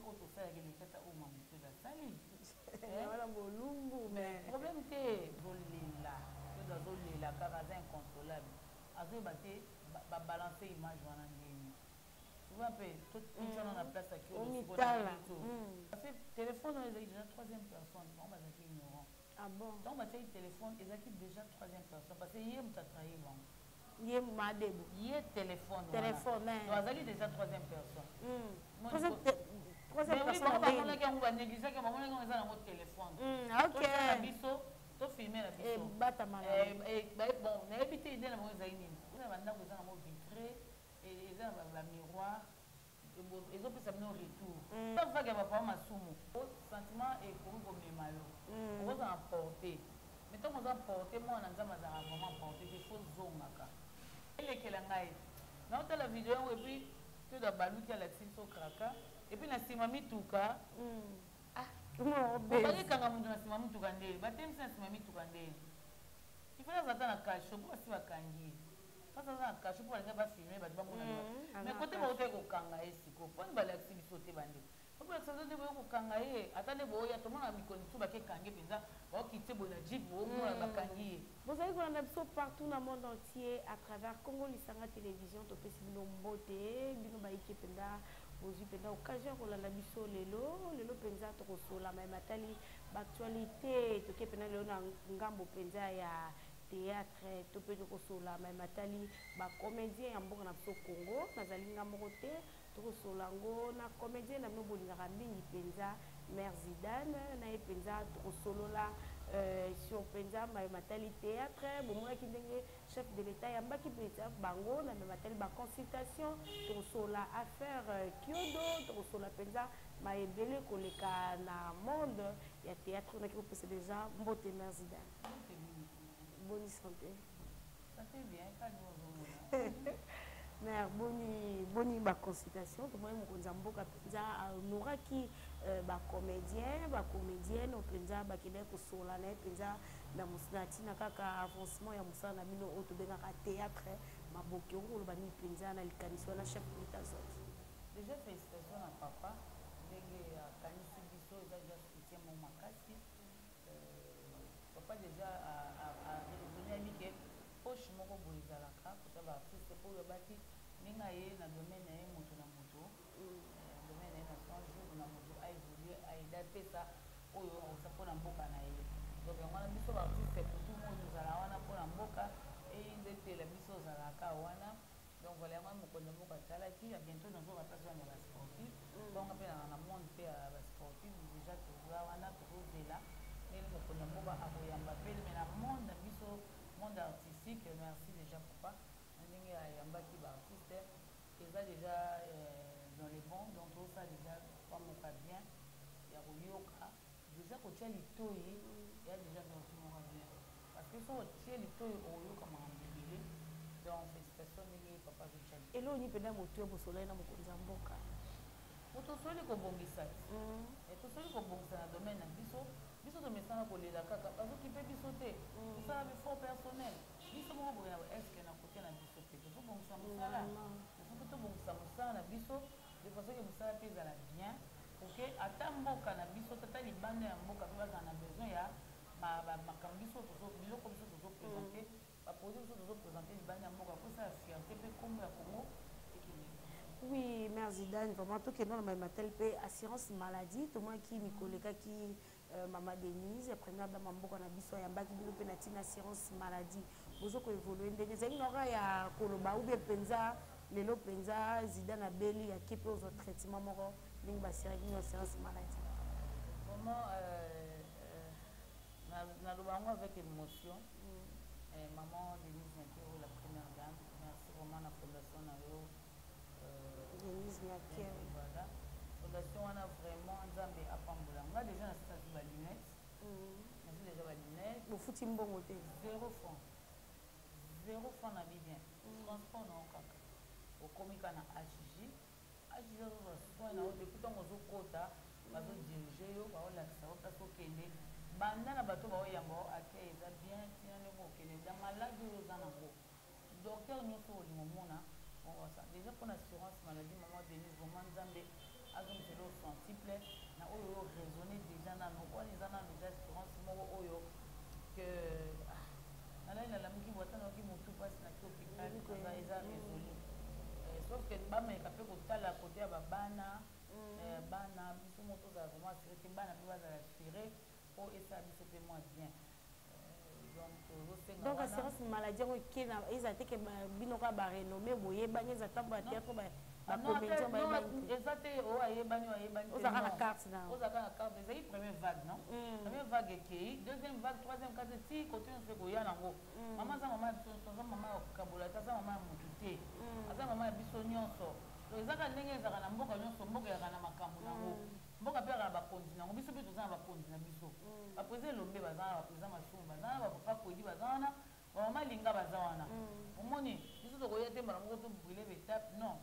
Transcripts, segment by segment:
Oyo tosalaki eleki ata oyo Mamu asali. Wana bolumbu. Mais problème te, azolela, Kiodo azolela kaka, aza inconsolable, azoyeba te babalance image wana ndeni. Tu vois mpe, totiana na place ya Kiodo. Omitala. Parce que téléphone oyo ezalaki déjà troisième personne, bango bazalaki ignorant. Ah bon? Ntango batiaki téléphone, ezalaki déjà troisième personne, parce que ye moto atrahir bango. Ye Madebo. Ye téléphone. Téléphone. Donc azalaki déjà troisième personne. Troisième personne. Bango bamonaki yango, banégligeaki, bamonaki yango eza nango téléphone. Na biso tofilme na biso. Batama. Bon, nayebi te idée na bango ezali nini. Eza bandako, eza nango vitré, eza na bamiroir, ezopesa bino retour. Vague ya bapapa masumu, sentiment ekoki komema yo, okozala porté. Mais ntango oza porté, mwana Nzambe azalaka vraiment porté te, faut zongaka. Elekela ngai, naotala video yango, et puis Kiodo baluki, alakisi biso kraka, et puis na nsima mituka bakekanga moto na nsima mituka ndeni, batemisi na nsima mituka ndeni. Il faut aza ata na cachot, mpo basi bakangi ye, mpasi aza na cachot, mpo balingi bafilme, bato bamona. Mais kote baotaki kokanga ye sikoyo, mponi balakisi biso te? Bandeko, po bolakisa biso nde boye kokanga ye, ata nde boya tomona mikolo mosusu bakekange mpenza, baokite boye na jeep, bomona bakangi ye. Bozali kolanda biso partout na monde entier à travers Congo Lisanga Télévision. Topesi bino mbote, bino bayiki mpenza bozwi mpenza occasion ya kolanda biso lelo. Lelo mpenza tokosola mayema matali baactualité. Toke mpenza lelo na ngambo mpenza ya théâtre, to mpe tokosola mayema matali bacomédien ya mboka na biso Congo. Nazali nga moko te, tokosola yango na comédien na bino bolingaka mingi mpenza, Mare Zidane. Na ye mpenza tokosolola sur mpenza maye matali théâtre. Bomonaki ndenge chef de l'État yambaki mpenza bango na maye matali baconsultation. Tokosola affaire Kiodo, tokosola mpenza mayebele koleka na monde ya théâtre. Onaki kopesa déjà mbote, Mare Zidane. Boni santé? Santé bien, kani ozomona. Mare, boni boni baconsultation? Tomoni mokonzi ya mboka mpenza ahonoraki bacomédien, bacomédienne mpenza bakendaki kosola na ye mpenza na ntina kaka avancement ya mosala na bino oyo tobengaka théâtre maboki. Okoki koloba nini mpenza na likanisi wana chef de l'État azwaki? Déjà félicitation na papa ndenge akanisi biso, eza déjà soutien mo makasi. Papa déjà araisonné, ayebi ke poche moko boye ezalaka kota baartiste oyo abaki ndenge aye na domaine na ye, moto na moto, domaine na ye na 100 jours na moto aévolue, aida, apesa oyo akosa mpona mboka na ye. Donc yango wana biso baartiste motu oyo tozala wana mpona mboka eyi nde etela biso ozalaka wana. Donc voilà, yango mokonzi ya mboka atalaki ya bientôt nazoka place wana ya basportif. Bongo mpe na monde mpe ya basportif, déjà toza wana, tozozela ndenge mokonzi ya mboka akoyamba mpe. Mais na monde na biso, monde artistique, merci déjà papa na ndenge ayambaki baartiste, eza déjà dans les bons. Donc tozosala déjà pamoka bien ya koyoka, déjà kotia litoi ya déjà vertu moko bien, parce que soki otie litoi okoyoka makambo ebele. Donc félicitation ndenge papa azotia. Eloni mpenza motu ya bosolai na mokonzi ya mboka? Tosoli kobongisa te, tosoli kobongisa na domaine na biso. Biso tomesana kolela kaka, bazokipe biso te, tosala effort personnel biso moko boye na est-ce na kote na biso mpe tozobongisa mosala. Il faut tobongisa mosala na biso de façon ke mosala mpe ezala bien, ok, ata mboka na biso, tata libanda ya mboka mpe bazala na besoin ya makambo biso, biloko biso tozoprésente, baproduit biso tozoprésente libanda ya mboka, kosala fierté mpe nkombo ya Congo ekende. Oui, Mare Zidane, vraiment tokenda na mayema tele mpe assurance maladie. Tomonaki mikolo ekaki, Mama Denise, première dame ya mboka na biso, ayambaki bino mpe na ntina assurance maladie. Bozo koévolue ndenge ezali noka ya koloba ou bien mpenza lelo mpenza Zidane abeli, ake mpe ozwa traitement moko ndenge baassuraki bino assurance maladie? Vraiment, naloba yango avec émotion. Maman Denise Nyakero, la première dame, merci vraiment na fondation na yo. Denise Nyakero. Voilà, fondation wana vraiment Nzambe apambola nga. Déjà nasitaki balunette, nazwi déjà balunette. Bofuti mbongo te? Zéro franc, zéro franc na bi bien. Transport na yo kaka, okomi kaka na HJ, HJ azozwa soin na yo depuis ntango ozokota, bazodirige yo, baolakisa yo place okende, banda na bato baoyamba yo, accueil eza bien, ntina ndenge okende da maladi oyo oza nango, docteur nyonso olinga omona. Déjà mpona assurance maladie, Mama Denise, vraiment Nzambe azongisela o centuple. raisonnable na oyo oyo raisonne déjà nano wana, eza nano déjà assurance moko oyo que ah, nalali, nalamuki bo, ata nayoki motu mpasi, naki hôpital, eza résolu. Sauf que bameka mpe kotala côté ya babana, bana biso moko tozala vraiment assuré te, bana mpe bazala assuré mpo esala biso mpe mwa bien. Donc Donc assurance maladie yango ekena eza te ke bino kaka barenommé boyebani, eza ntango bateatre, bacomédien bayebani te. Eza te oyo ayebani, oyo ayebani. Ozalaka na carte na Ozalaka na carte. Ezali première vague, non? Première vague ekei, deuxième vague, troisième, quatrième, ti côté nyonso ekoya nango. Mama aza mama ya biso nyonso, aza mama ya kokabola te, aza mama ya motu te, aza mama ya biso nyonso. Donc ezaka ndenge ezalaka na mboka nyonso, mboka eyaka na makambo nango, mboka mpe eyaka na bakonzi nango. Biso mpe toza na bakonzi na biso, baprésident Elombe baza wana, baprésident Masumu baza wana, bapapa Kwedi baza wana, bamama Linga baza wana. Omoni, biso tokoya te mbala moko tobrûler baétape, non.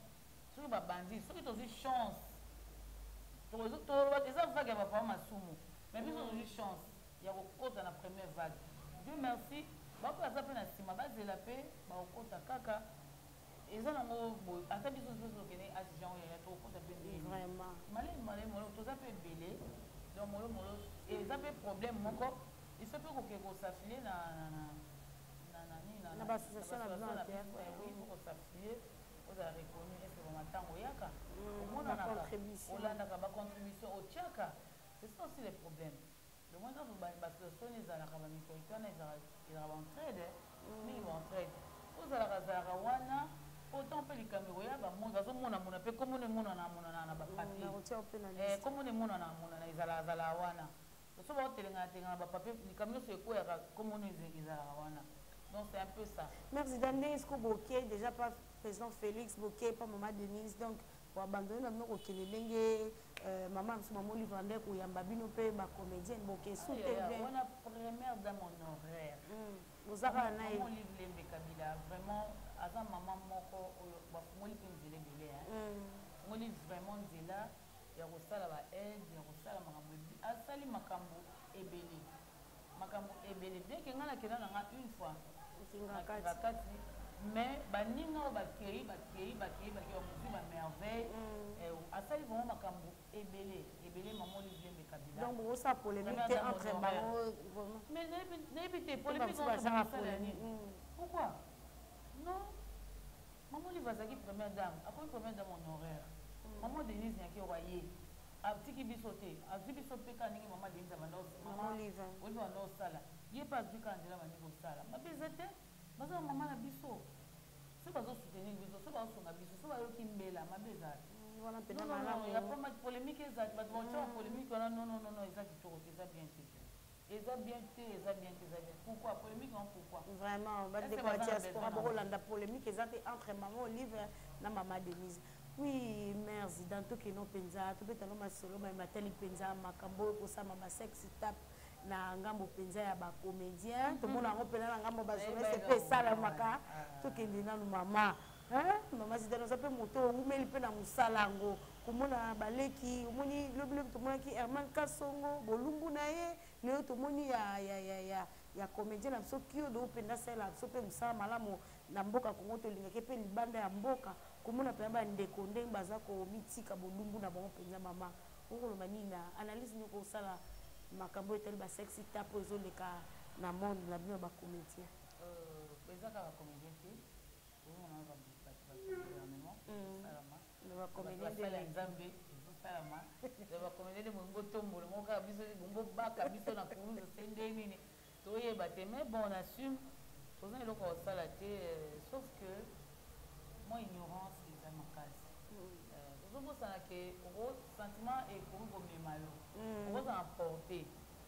Soki babandi, soki tozwi chance, eza vague ya bapapa Masumu, mais biso tozwi chance ya kokota na première vague, Dieu merci. Bapo baza mpe na nsima, bazela mpe bakokota kaka. Eza nango boye, ata biso nyonso tokende age jean oyo ya tokokota mpe ndenge malemi malemi molo, toza mpe ebele. Donc molo molo eza mpe problème moko, il faut mpe koke kos'affilier na na baassociation na bino ya théâtre. Oui, faut kos'affilier, ozala reconnu. Est ce que bamatango oyaka, omonanaka, olandaka bacontribution otiaka? C'est ça aussi le problème. Le moins ntango baassociation ezalaka, bamutualité wana ezalaka baentraide mingi, baentraide ozalaka azalaka wana autant mpe likambo ekoya, bazomonamona mpe komona emonana monana na bapapier, komona emonana monana, ezalaka wana. So baotelengana telengana bapapier, likambo nyonso ekweyaka, komona ezalaka wana. Donc c'est un peu ça. Merci. Dan ndenge siko boke déjà pas président Félix, boke pas mama Denise, donc boabandonner na bino kokende ndenge mama biso, mama Olive nde koyamba bino mpe bacomédienne boke su te. Wana première dame honoraire. Boza kaka na ye. Olive Lembe Kabila vraiment aza mama moko oyo bafungoli mpe nzela ebele, fungoli vraiment nzela ya kosala baaide, ya kosala makambo, asali makambo ebele, makambo ebele. Bien ke ngai nakenda na nga une fois na kati, mais baninga oyo bakei bakei bakei bakei, bamozwi bamerveille. Asali vraiment makambo ebele ebele, mama Olive Lembe Kabila. Donc bokosala polémique te entre bango? Mais nayebi te polémique osala nini, pourquoi? Non, mama Olive azalaki première dame, akomi première dame honoraire. Mama Denise Nyakeru aye, atiki biso te, azwi biso mpe kaka ndenge mama Denise abanda, Olive banda osala, ye mpe azwi kaka nzela bandi kosala. Mabe eza te, baza bamama na biso. So bazosoutenir biso, so bazosunga biso, so bayoki mbela, mabe eza te. Ya polémique eza te, bato baotya bapolémique wana, non, non, non, eza kitoko te, eza bien te, eza bien te, eza bien te, eza bien. Pourquoi polémique yango, pourquoi? Vraiment, bandeko ya diaspora bokolanda, polémique eza te entre mama Olive na mama Denise. Oui, merci. Dans tokeno mpenza, tobetano masolo matali mpenza makambo oyo kosama basex tape na ngambo mpenza ya bacomédien. Tomona yango mpenza na ngambo bajournaliste mpe esalamaka. Tokende nanu mama, mama Zidane, oza mpe moto owumeli mpe na mosala yango, komona baleki, omoni lobilobi tomonaki Herman Kasongo bolumbu na ye, lelo tomoni ya comédien na biso Kiodo mpenza asalela biso mpe mosala malamu na mboka Kongo, tolingaki mpe libanda ya mboka, komona mpenza bandeko ndenge baza komitika bolumbu na bango mpenza. Mama, okoloba nini na analyse nini okosala makambo etali basex tape oyo ezoleka na monde na bino ya bacomédien? Eza kaka comédien te, ozomona bato ba gouvernement esalama, basala ya Nzambe ezosalama, bacomédien nde bolingo tombola moko kaka biso, bongo baka biso na kuruze se nde nini toyeba te. Mais bon, on assume, toza eloko ya kosala te, sauf que mwa ignorance eza makasi. Ozobosana ke oko sentiment ekoki komema yo, okozala porté,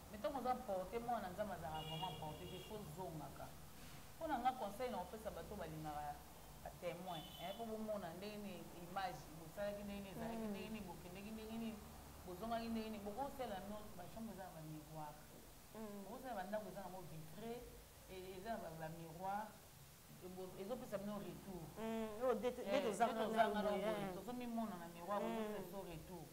mais ntango oza porté, mwana Nzambe azalaka vraiment porté te, faut zongaka. Mpo na nga, conseil na kopesa bato balingaka batémoin mpo bomona ndenge nini image bosalaki, ndenge nini ezalaki, ndenge nini bokendeki, ndenge nini bozongaki, ndenge nini bokosala no bachambre eza na bamiroir, bokosala bandako eza nango vitre, eza na bamiroir, ezopesa bino retour. Tozomimona na miroir, ozopesa biso retour.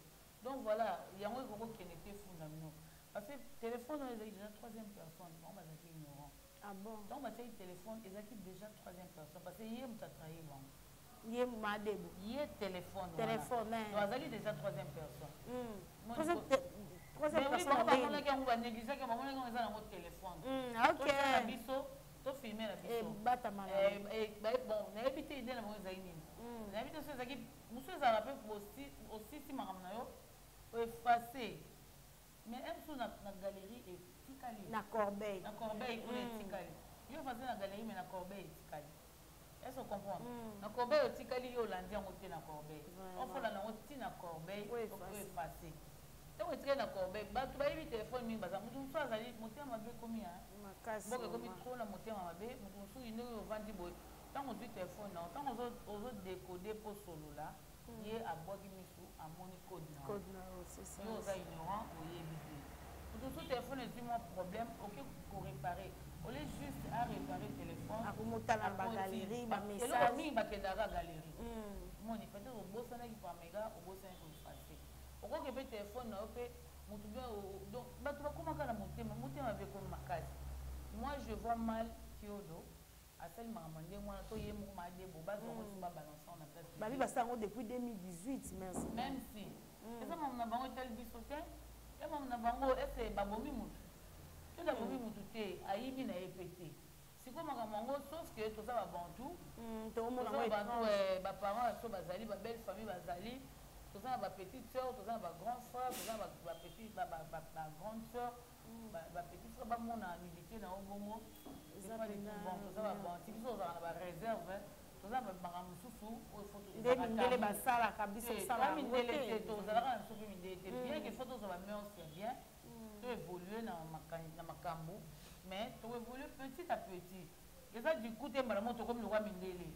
Donc voilà, yango ekokokende te, funda bino, parce que téléphone oyo ezalaki déjà troisième personne, bango bazalaki ignorant. Ah bon? Donc batiaki téléphone, ezalaki déjà troisième personne, parce que ye moto atrahir bango. Ye madebo. Ye téléphone. Téléphone. Donc azalaki déjà troisième personne. na bamonaki yango, banégligeaki, bamonaki yango, eza nango telefone. Totia na biso, tofilme na biso. Ebatama. Bon, nayebi te idée na bango ezali nini. Nayebi te so ezalaki mosu, ezalaka mpe osisi makambo na yo, oefface, mais mosusu na galerie etikali. Na corbeille. Na corbeille kuna etikali. Yo efface na galerie, mais na corbeille etikali. Est-ce que comprendre? Na corbeille otikali, yo olandi yango te na corbeille. Ofolanda yango ti na corbeille, oefface. Ntango etikali na corbeille, bato bayebi telefone mingi baza. Moto mosusu azali motema mabe, ekomi mboka ekomi trop na motema mabe. Moto mosusu, ndenge ovandi boye, ntango ozwi telefone na, ntango ozodécoder mpo solola, ye abwaki misu, amoni code na yo. Oza ignorant, oyebi te. Moto mosusu, telefone ezwi mwa problème, oke koréparer, au lieu juste aréparer téléphone, akomotala na bagalerie, bamessage. Eloko mingi bakendaka galerie. Moni peut-être obosanaki par mégarde, obosanaki koeffacer. Okoki mpe telefone na yo mpe motu bien. Donc bato bakomaka na motema, motema mabe ekomi makasi. Moi, je vois mal Kiodo asali makambo ndenge wana to ye moko Madebo bazwango so babalance na place. Babi basala yango depuis 2018, merci. Même si eza makambo na bango, etali biso te. E makambo na bango ese babomi mutu to babomi mutu te, ayibi na ye pe te. Sikoyo makambo yango, sauf que toza babantu, toza bantu, baparent so bazali, babelle famille bazali, toza na bapetite sœur, toza na bagrand frère, toza na bapetit, bagrande sœur, bapetit frère, bamona nudité na yo bongo, c'est pas du tout bon. Toza babantu, biso tozalaka na baréserve, toza na makambo mosusu oyo. Nde mindele basalaka, biso tosala mindele te. Tozalaka na biso mpe mindele te, bien que faut tozwa bamœurs ya bien, to évolue na makambo, mais toévolue petit à petit. Eza du coup te mbala moko tokomi lokwa mindele.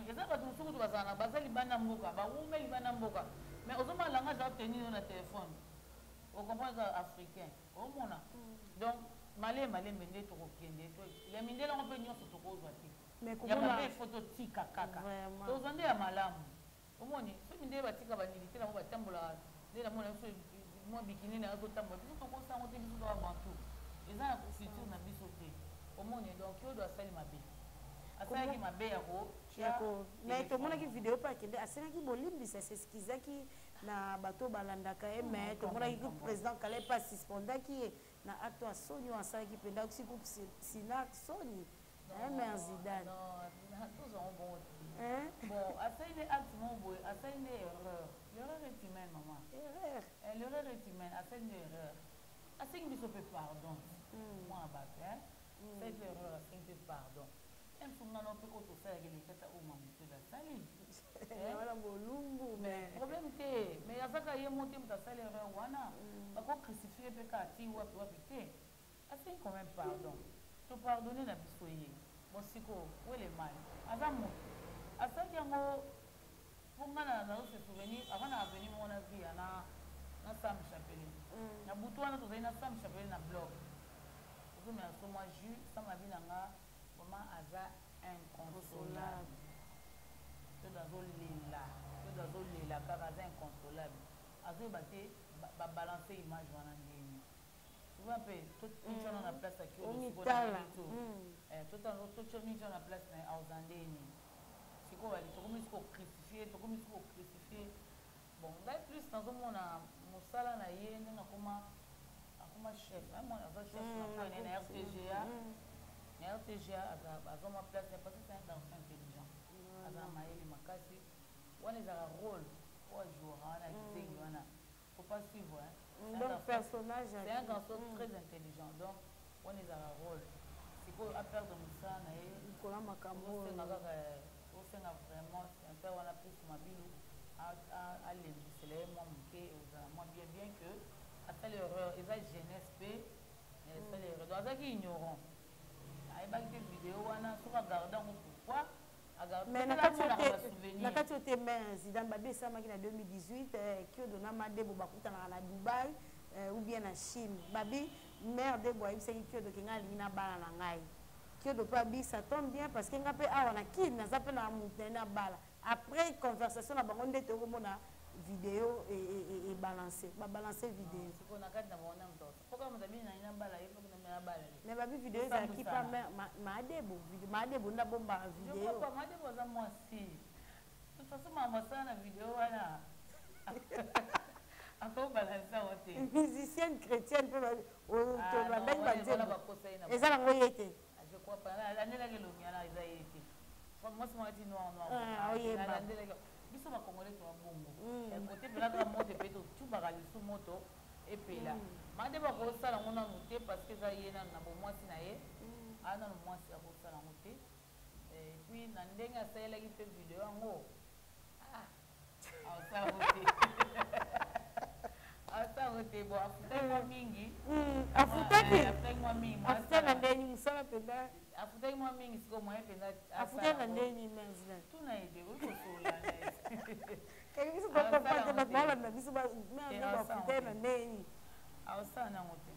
Eza bato mosusu kutu bazala, baza libanda mboka, bawume libanda mboka, mais ozomona langage aotenir yo na telefone, ocomprendre eza africain, omona. Donc malembe malembe nde tokokende. Ya mindele yango mpe nyonso tokozwa te. Ya mabe efo totika kaka, tozwa nde ya malamu. Omoni, so mindele batika banudité nango, batambolaka nde namona biso mwa bikini na azotambola, biso tokosango te. Biso toka bantu, eza na culture na biso te, omoni. Donc oyo asali mabe, asalaki mabe ya kotia. Mais tomonaki video mpe akende, asengaki bolimbisa, as'excusaki na bato balandaka ye. Mais tomonaki président Kale mpe asuspendaki ye na acte ya soni oyo asalaki mpenza si groupe Cinarc soni, mère Zidane. Tozwango bongo te. Bon, asali nde acte moko boye, asali nde erreur. L'erreur est humaine, maman. Erreur. L'erreur est humaine. Asali nde erreur, asengi biso mpe pardon. Mwana bato asali mpe erreur, asengi mpe pardon. Mfungano mpe oyo tosalaki elekata oyo mamotodo asali. Wana bolumbu. Mais problème te, mais azaka ye mo te moto asali erreur wana. Bakocrucifie mpe kaka ti wapi wapi te. Asengi quand même pardon, topardonne na biso ye. Bon, sikoyo wele mal aza moto asalaki yango mpo nga na nazo se souvenir avant na avenue moko na via na Sam Chapelet. Na butu wana tozali na Sam Chapelet na bloc, ozomela so mwa jus. Sam abi na nga vraiment aza inconsolable. Todo azolela, todo azolela kaka, aza inconsolable, azoyeba te babalance image wana ndeni. Tu vois mpe, totiana na place aki. Omitala. Totia na place na ye, aoza ndeni. Sikoyo bali tokomi siko crucifie, tokomi siko crucifie. Bon, ngai plus nazomona mosala na ye ndenge akoma chef, aza chef na pwene na RTGA. Na RTGA azwa mwa place, parce que c'est un garçon intelligent, aza na mayele makasi. Wana ezalaka rôle oyo ajouera wana, kizengi wana, faut pas suivre, hein. Donc personnage. C'est un garçon très intelligent, donc wana ezalaka rôle. Sikoyo aperdre mosala na ye. Likola makambo. Osenga kaka, osenga vraiment sénateur wana plus Mabilu alembisela ye mwa moke, ozala mwa bien. Bien que asali erreur, eza jeunesse mpe, asali erreur. Donc azalaki ignorant, ayebaki te video wana soki agarde yango, pourquoi? Mais na kati oyo te, mais Zidane, babi esalamaki na 2018. Kiodo na Madebo bakutanaka na Dubai ou bien na Chine. Babi mare Debo ayebisaki Kiodo ke ngai alingi na bala na ngai. Kiodo mpe abi ça tombe bien, parce que nga mpe awa na Kine naza mpe na motu na ye na bala. Après conversation na bango nde tokomona video ebalance, babalance video. Mais babi video ezalaki pa Maadebo. Maadebo nde abombaka video. Maadebo aza mwasi. Toute façon, makambo asala na video wana, akobalanse yango te. Musicienne chrétienne mpe tolobandaki banzembo, eza nango ye te. Je crois pas. Alandelaki elongi wana, eza ye te. Mwasi moko ati noir noir. Oyemba. Biso Bakongole toa bongo kote mpelaka moto epe totubaka lisu moto epela. Made bakosala yango nanu te, parce que eza ye nanu na bomwasi na ye, aa nanu mwasi, akosala yango te. Et puis na ndenge asalelaki mpe video yango, akosala yango te, akosala yango te. Bon, afutaki mwa mingi. Afutaki? Afutaki mwa mingi. Afutaki na ndeni mosala mpenza? Afutaki mwa mingi. Sikoyo moyen mpenza. Afutaki na ndeni, Mère? Tuna ete oyi kosola. Kaki biso tocomprendre, bato balanda biso, bafutaki na ndeni? Aosala nango te,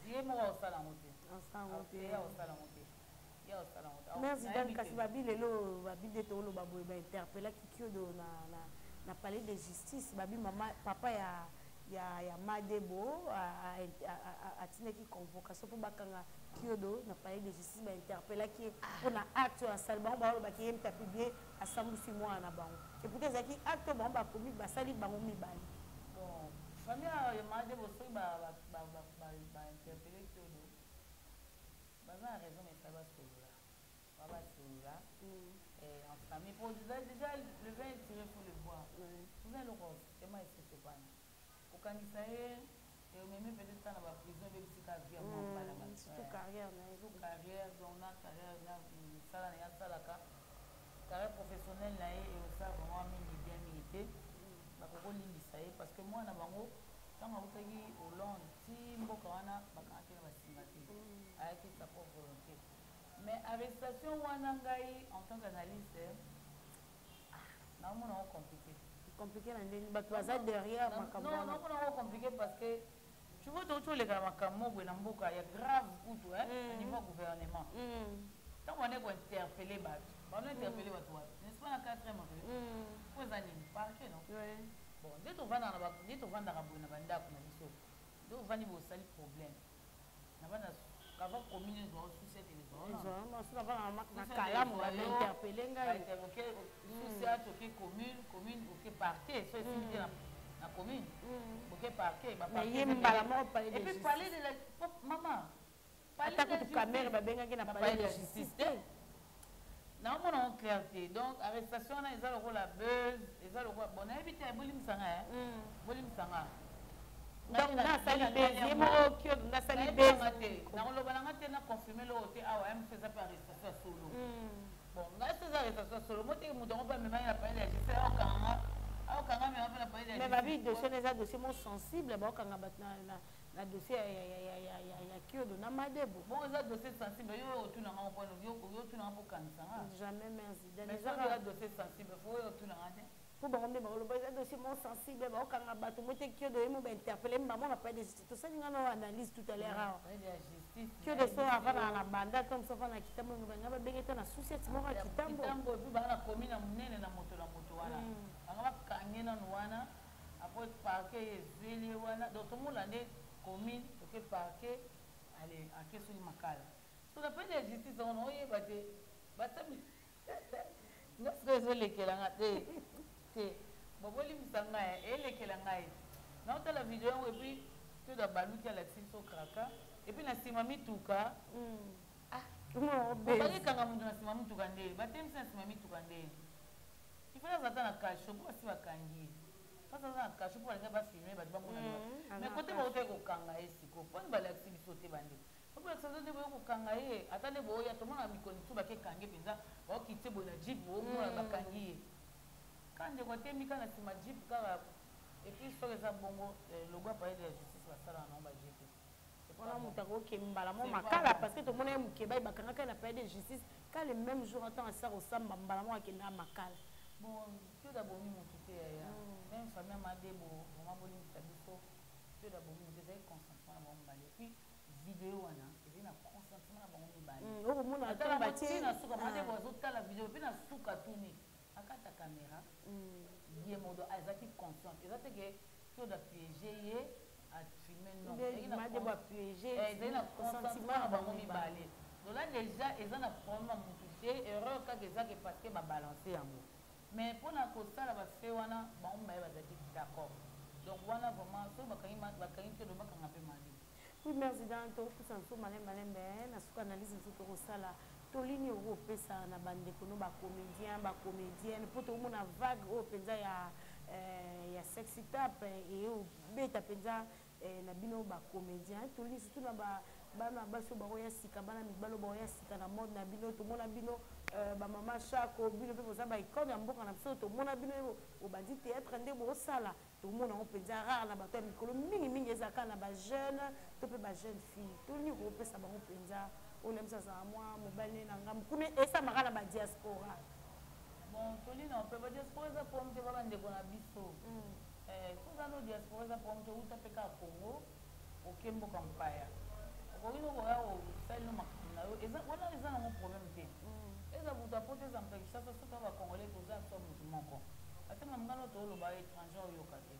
ye moko aosala yango te. Asala yango te. Ye aosala yango te, ye aosala yango te. Mère Zidane, kasi babi lelo, babi nde toloba boye, bainterpellaki Kiodo na palais de justice. Babi mama, papa ya Madebo atindaki convocation mpo bakanga Kiodo na palais de justice. Bainterpellaki ye mpona acte oyo asali. Bango balobaki ye moto apublier, asambusi mwana na bango. Et pourtant ezalaki acte oyo bango bakomi, basali bango mibale. Bon, famille ya Madebo, soki bainterpeller Kiodo, baza na raison, mais fai basolola, basolola en famille po déjà le vin est tiré, faut le boire. Toza eloko tema esesepana kokangisa ye, omemi peut-être na baprison, ebebisika vie ya mwa bana. Surtout carrière na ye. Surtout carrière. Donc na carrière, na mosala na ye asalaka, carrière professionnelle na ye, eosala vraiment mingi bien mingi te. Bakokolimbisa ye parce que mwana bango, ntango autaki Hollande ti mboka wana, bakangaki na basinga te, ayaki sa propre volonté. Mais arrestation wana, ngai en tant qu'analyste, naomona yango compliqué. Compliqué na ndenge bato baza derrière makambo? Non, naomona yango compliqué parce que tu vois, touti oleka na makambo boye na mboka ya grave kutu na niveau ya gouvernement. Ntango bande kointerpeller bato, bando interpeller bato wapi? N'est-ce pas na quatrième rue? Po eza nini, parquet, non? Bon, nde tovandaka boye na bandako na biso, nde ovandi boye, osali problème na bana avant commune ezwa sous-ciat, na kalamu, bainterpeller ngai. Sous-ciat, oke commune, commune oke parquet. So esimbi te na commune, oke parquet. Ye mbala moko. Et puis palais de la mama. Ata kutu Kamerhe babengaki na palais de justice te. Naomona ngo clair te. Donc arrestation wana eza lokola buzz, eza lokola, bon, nayebi te, bolimbisanga, bolimbisanga. Donc nasali buzz, ye moko Kiodo nasali buzz. Te, nakoloba nanga te, na confirme loko te. Awa ya mosu eza mpe arrestation ya solo. Bon, ngai so eza arrestation ya solo, moteki moto yango mpe amemaki na palais ya justice, aokanganga, aokanga mema mpe na palais ya Mais babi dossier wana eza dossier mo sensible, baokanga bato na dossier ya Kiodo na Madebo. Bon, eza dossier sensible, yo otunanga mpona yo otunanga mpo okanisanga. Jamais, merci. Mais soki eza dossier sensible, faut oyo otunanga te. Mpo bango nde bakoloba eza dossier mo sensible, baokanga bato mo te. Kiodo ye mo bainterpeller bango na palais de justice. Tosali nga na analyse tout à l'heure awa. Kiodo so avandaka na banda to moso avanda na Kitambo, banga babenge te na sous-ciat moko ya Kitambo. Kitambo, et puis banga na commune ya monene na moto na moto wana, banga bakange nanu wana, après parquet ezweli ye wana. Donc tomona nde commune, toke parquet, ale ake soki Makala. So na palais ya justice yango, na oyeba te basabi nga sikoyo ezolekelanga te te. Bon, bolimbisa ngai, elekela ngai. Naotala video yango, et puis Kiodo baluki, alakisi biso kraka, et puis na nsima mituka bakekanga moto na nsima mituka, nde batemisi na nsima mituka. Nde il faut aza ata na cachot, mpo basi bakangi ye, fasi aza na cachot mpo balingi bafilmer bato bamona. Mais kote baotaki kokanga ye sikoyo, mponi balakisi biso te? Bande bolakisa nde boye kokanga ye, ata nde boya tomona mikolo mosusu bakekange mpenza, baokitie boye na jeep, boomona bakangi ye ka ndeko atemi ka na nsima jeep kaka. Et puis soki eza bongo, logwa palais de la justice, basalaka nango bajeep te. Wana moto akoki mbala mo Makala, parce que tomona ye mokebai, bakangaka ye na palais de justice ka le même jour, ntango asisa kosamba, mbala moko akendaka Makala. Bon, Kiodo abomi motu te, yaya. Même famille Madebo, vraiment bolimbisa biso. Kiodo abomi motu, ezali consentement na bango mibale. Et puis video wana ezali na consentement na bango mibale. Okomona. Na suka, Madebo azotala video mpe na suka tuni akata caméra, ye modo azalaki consciente. Eza te ke Kiodo apiéger ye, afilmer, non. Ezali na consentement na bango mibale. Donc là déjà eza na problème ya motu te. Erreur kaka ezaki parce que babalance yango, mais mpona kosala bafe wana, bango mibale bazalaki d'accord. Donc wana vraiment soki bakangi te. Merci Dan, tokopusa biso malembe malembe na suka analyse mosusu tokosala. Tolini okopesa na bandeko no bacomédien, bacomédienne, mpo tokomona vague oyo mpenza ya sexy tape eyobeta mpenza na bino bacomédien. Tolini surtout na bana basi oyo bakoya sika, bana mibali oyo bakoya sika na mode na bino. Tomona bino bamama Chako, bino mpe boza baicône ya mboka na biso. Tomona bino obandi théâtre nde bosala, tomona yango mpenza rare na bato ya mikolo mingimingi, ezalaka na bajeune to mpe bajeune fille. Tolini kopesa bango mpenza oyo na biso azala mwa mobali na ngambo kuna, esamaka na badiaspora. Bon, tolina mpe badiaspora eza problème te, ba bandeko na biso soza no diaspora eza problème te. Outa mpe kaka Congo, oke mboka mpaya, okoki no koya kosali no makambo na yo wana, eza nango problème te. Eza butu apo te, eza mpe Kinshasa. Soki bacongolais toza so motu moko, ate mamngano tooloba étranger oyoka te.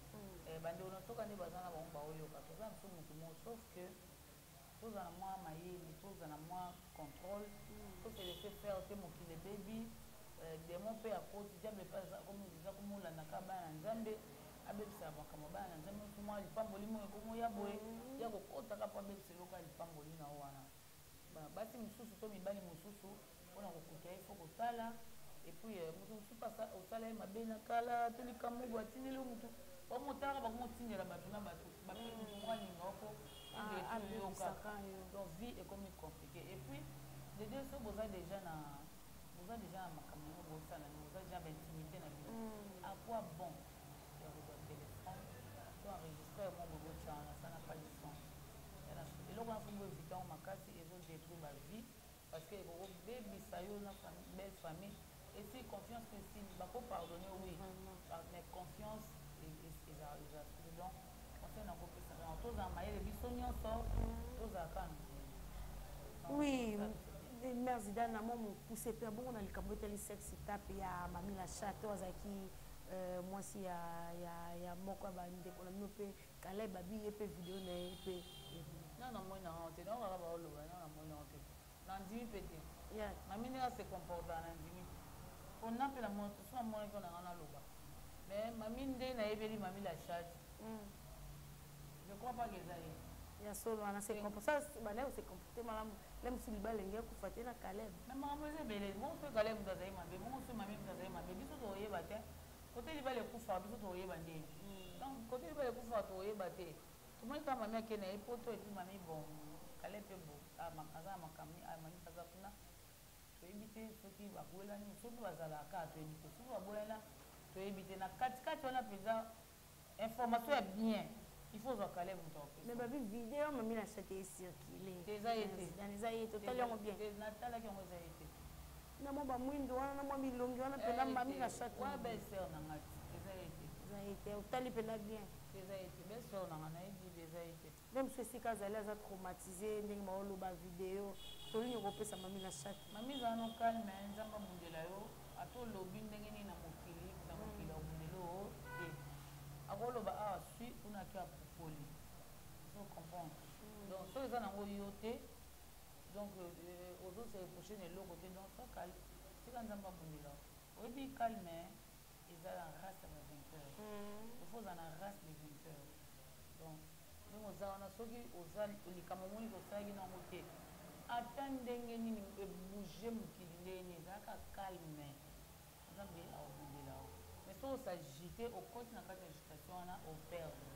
Bandeko na soka nde baza na bango baoyoka, toza na biso motu moko, sauf que tozala mwa mayele, tozala mwa contrôle, tose laisser faire te. Mokili ebebi, démon mpe akoti, diable mpe eza komolandaka bana na Nzambe, abebisaka makambo bana na Nzambe. Mosu mwa lipamboli moko ekomoya boye, ya kokotaka mpo abebisa eloko ya lipamboli na wana. Basi mosusu to mibali mosusu, mpona kokuta ye fo kotala. Et puis moto mosusu osala ye mabe na kala to likambo boye, atindeli yo motu, bamotalaka, bakomotindela bato na bato, motu moko alinga oko yoka. Donc vie ekomi compliqué. Et puis de deux, so boza déjà na makambo yango bosala, boza déjà baintimité na bino, à quoi bon ya kozwa téléphone to enregistre mo boye botya wana? Ça n'a pas de sens. Eloko wana fo boéviter yango makasi, ezodétruire bavie, parce que ekokobebisa yo na belle famille. Esi confiance mpe esili, bakopardonner, oui, mais confiance eza. Donc conseil nakopesaka yango, tozala mayele biso nyonso, tozala kaka na mayele. Oui, merci Dan. Na mwa mokuse mpe bongo na likambo etali sexe tape ya Mami la Chatte, oyo azalaki mwasi ya moko ya bandeko na bino mpe Kaleb, babi ye mpe video na ye mpe. Na namoni nango te, nango kaka baoloba, na namoni nango te, nandimi mpe te. Mami ndenge ase comporta, nandimi te, mpona mpe namoni so namonaki oyo nanga naloba. Mais mami nde nayebeli Mami la Chatte, je crois pas que eza ye. Ya solo wana se comporte, bandaki kose comporte malamu le mosu, libala enge akufa te na Caleb. Mais makambo eza ebele. Bongo soki Caleb moto azali mabe, bongo soki mami moto azali mabe, biso tokoyeba te. Kote libala ekufaka, biso tokoyeba ndeni? Donc kote libala ekufaka, tokoyeba te. Tomoni kaka mami ake na ye poto, et puis mami, bon, Caleb mpe bo aza na makambo, mami mpe aza kuna. Toyebi te soki babwelani, soki bazalaka kaka, toyebi te soki babwelana, toyebi te. Na katikati wana mpenza, information ya bien, il faut ozwa Caleb moto akopesa. Mais babi video Mami la Chatte ecircule. Eza ye te. Eza ye te, otali yango bien? Natalaki yango, eza ye te. Na mwa bamwindo wana, na mwa milongi wana mpena, Mami la Chatte. Wana belle sœur na nga ti, eza ye te. Eza ye te, otali mpena bien? Eza ye te, belle sœur na nga, nayebi, eza ye te. Nde mosu esika azali, aza traumatisé ndenge baoloba video. Tolingi kopesa Mami la Chatte. Mami, ezala no calme, Nzambe abundela yo. Ata olobi ndenge nini na mokili, na mokili akobundela o te. Akoloba awa sui kuna, ake apupoli, ozo comprendre? Donc soki eza nango yo te, donc ozose reproche na eloko te. Donc so calme, tika Nzambe abundela. Oyebi, calme eza na race ya bavainqueur. Il faut ozala na race des vainqueurs. Donc ndenge oza wana, soki oza likambo omoni kosalaki nango te, ata ndenge nini ebouge mokili ndenge nini, ezalaka calme, Nzambe akobundela yo. Mais soki osagite, okoti na kati ya agitation wana, operdre.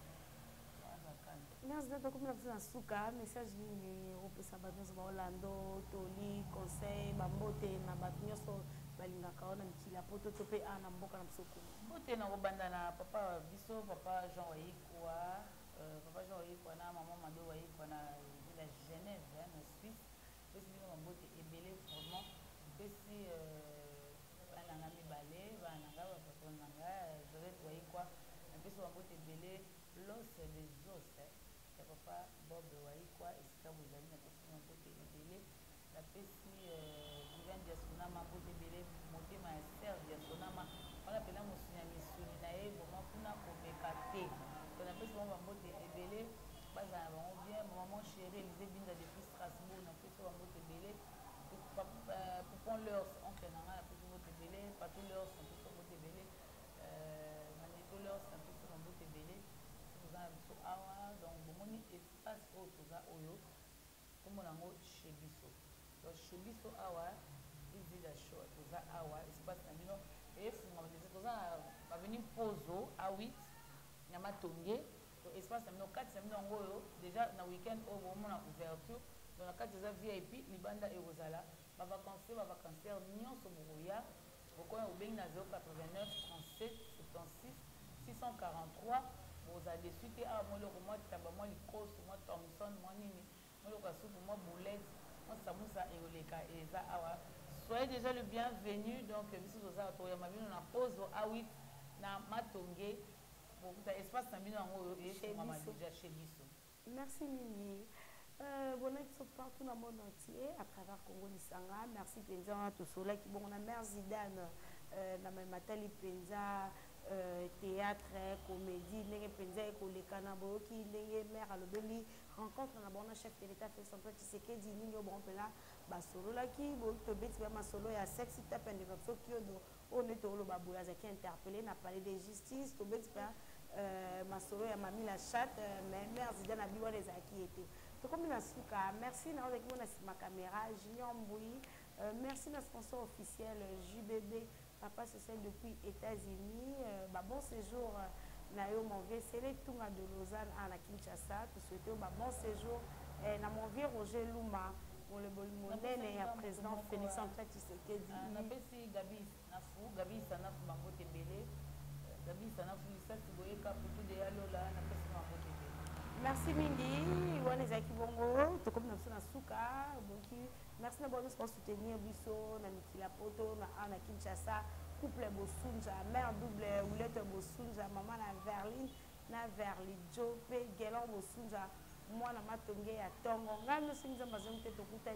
Aza calme. Merci. Tokomi na biso na suka. Message nini opesa bato nyonso baolando, toli, conseil, bambote na bato nyonso balingaka wana mikili ya poto to mpe a na mboka na biso Kongo? Mbote na kobanda na papa biso, papa Jean Wayikwa, papa Jean Wayikwa na mama Mado Wayikwa na ville ya Genève na Suisse. Pesi bino bambote ebele vraiment. Pesi bana na nga mibale, bana na nga, bapatron na nga Josette Wayikwa, napesi bambote ebele. Los des os ya papa Bob Wayikwa, esika bozali, napesi bambote ebele. Napesi Viviane Diasonama mbote ebele, motema ya Serge Diasonama wana mpena, mosuni ya misuni na ye vraiment, kuna komeka te. Donc napesi bango bambote ebele, bazala na bango bien. Maman chérie Élysée Binda depuis Strasbourg, napesi bambote ebele. Poupon Leurs, oncle na ngai, napesi mbote ebele. Pato Leurs, napesi mbote ebele. Maneto Leurs, napesi bambote ebele. Toza na biso awa, donc bomoni espace oyo toza oyo. Yango chez biso. Donc chez biso awa, Izida Show, toza awa, espace na bino efungama deja. Toza na avenue Pozo A8 na Matonge. Donc espace na bino, kati na bino yango oyo déjà na week-end oyo bomona ouverture. Donc na kati eza VIP, libanda ekozala bavacancier, bavacancière nyonso bokoya. Bokoya, obengi na 089 37 76 643, bozala dessus te. Awa mwa eloko, mwa taba, mwa likoso, mwa thomson, mwa nini, mwa eloko ya supu, mwa boulette, mwa samusa ekoleka, eza awa. Soyez déjà le bienvenu. Donc biso toza, toyamba bino na Pozo A8 na Matonge. Bokuta espace na bino yango oyo efungama déjà chez biso. Merci mingi. Bona biso partout na monde entier à travers Congo Lisanga. Merci mpenza. Wana tosolaki bongo na mare Zidane na matali mpenza théâtre comédie, ndenge mpenza ekoleka na boyoki, ndenge mare alobeli rencontre na bango na chef de l'État Félix Antoine Tshisekedi, nini oyo bango mpena basololaki. Boyoki tobeti ba masolo ya sexe tape ya ndeko biso Kiodo oyo nde toloba boye, azalaki interpellé na palais de justice. Tobeti mpe masolo ya Mami la Chatte, mais mare Zidane abi wana ezalaki ye te. Tokomi na suka. Merci na ozalaki mona nsima caméra, Junior Mbui. Merci na sponsor officiel JBB, papa social depuis États-Unis. Ba bon séjour na yo, mon vieux Sele Tunga de Lausanne à na Kinshasa. Tosouhaite yo ba bon séjour na mon vieux Roger Luma, moleboli monene ya président Félix Antoine Tshisekedi. Napesi Gabi Nafu, Gabi Sanafu, bango ebele. Gabi Sanafu, lisasi boyeka putu de ya lola, napesi bango ebele. Merci mingi. Wana ezalaki bongo, tokomi na biso na suka. Boki merci na bango nyonso basoutenir biso na mikili ya poto, na a na Kinshasa. Couple Bosunja, mare double Wulete Bosunja, mama na Verline na Verlijo mpe Gelon Bosunja, mwana Matonge ya ntongo. Ngai nyonso, Nzambe azongi te, tokutana.